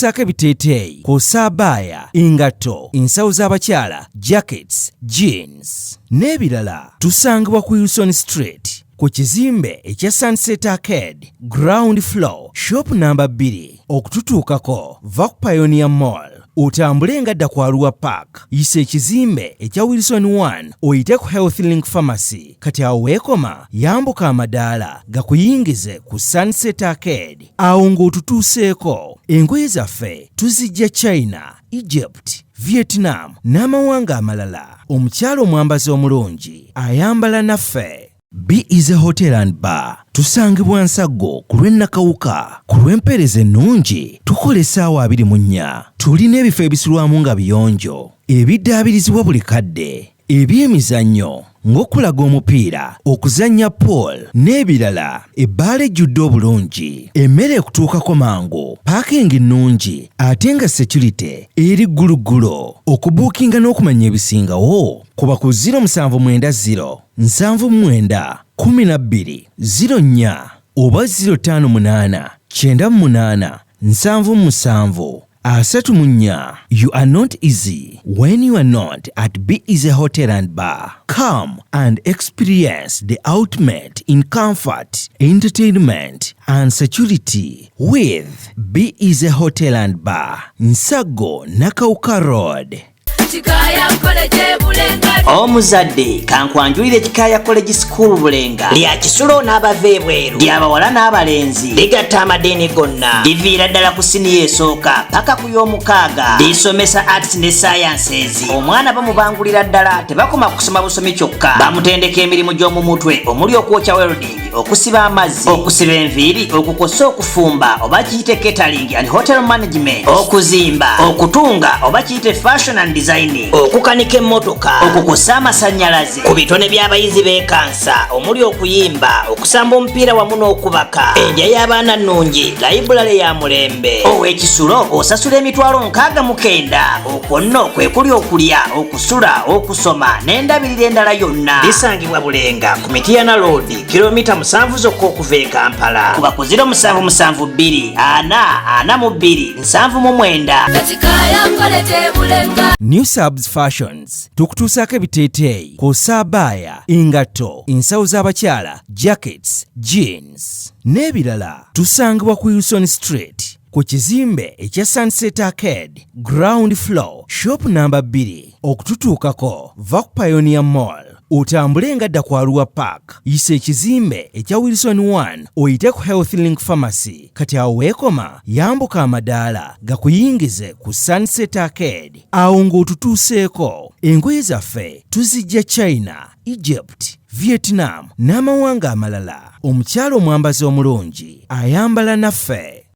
Tukutuusaako ebiteeteeyi kw'ossa abaaya, engatto, ensawo z'abakyala, jackets, jeans n'ebirala. Tusangibwa ku Wilson Street ku kizimbe ekya Sunset Arcade, ground floor, shop namba 2. Okututuukako va ku Pioneer Mall otambule nga dda ku Arua Park, yisa ekizimbe ekya Wilson 1 oyite ku Health Link Pharmacy. Kati awo weekoma, yambuka amadaala gakuyingize ku Sunset Arcade. Awo ng'otutuuseeko, engoye zaffe tuzijja China, Egypt, Vietnam n'amawanga amalala. Omukyala omwambazi omulungi ayambala naffe. Be Easy Hotel and Bar tusangibwa Nsaggo ku lw'e Nakawuka. Ku lw'empeereza ennungi tukola essaawa 24. Tulina ebifo ebisulwamu nga biyonjo, ebiddaabirizibwa buli kadde, ebyemizannyo ng'okulaga omupiira, okuzannya pool n'ebirala. Ebbaala ejjudde obulungi, emmere ekutuukako mangu, paakingi nnungi ate nga security eri gguluggulo. Okubuukinga n'okumanya ebisingawo kuba ku 0790 79 12 04 oba 058 98 77 34. You are not easy when you are not at Be Easy Hotel and Bar. Come and experience the ultimate in comfort, entertainment and security with Be Easy Hotel and Bar, Nsaggo, Nakawuka Road. Kikaaya College Bulenga. Omuzadde, kankwanjulire Kikaaya College School Bulenga. Lya kisulo n'abava ebweru, lyabawala n'abalenzi, ligatta amadiini gonna, liviira ddala ku siniya esooka paka ku y'omukaaga. Lisomesa arts ne sciences. Omwana bamubangulira ddala, tebakoma kusoma busomi kyokka, bamutendeka emirimu gy'omu mutwe omuli okwokya, welding, okusiba amazzi, okusiba enviiri, okukosa, okufumba oba kiyite catering and hotel management, okuzimba, okutunga oba kiyite fashion and designing, okukanika emmotoka, okukosa amasannyalaze. Ku bitone by'abayizi b'ekansa omuli okuyimba, okusamba omupiira wamu n'okubaka. Endya y'abaana nnungi, layibulale ya mulembe. Ow'ekisulo osasula 69,000. Okwo nno kwe kuli okulya, okusula, okusoma n'endabirira endala yonna. Lisangibwa Bulenga ku Mitiyana Road, kilomita 7 zokka okuva e Kampala. Kuba ku 0772 4 42 79. Kikaaya College Bulenga. New Subs Fashions tukutuusaako ebiteeteeyi kw'ossa abaaya, engatto, ensawo z'abakyala, jackets, jeans n'ebirala. Tusangibwa ku Wilson Street ku kizimbe ekya Sunset Arcade, ground floor, shop namba 2. Okututuukako va ku Pioneer Mall otambule nga dda ku Arua Park, yisa ekizimbe ekya Wilson 1 oyite ku Health Link Pharmacy. Kati awo weekoma, yambuka amadaala gakuyingize ku Sunset Arcade. Awo ng'otutuuseeko, engoye zaffe tuzijja China, Egypt, Vietnam n'amawanga amalala. Omukyala omwambazi omulungi ayambala naffe.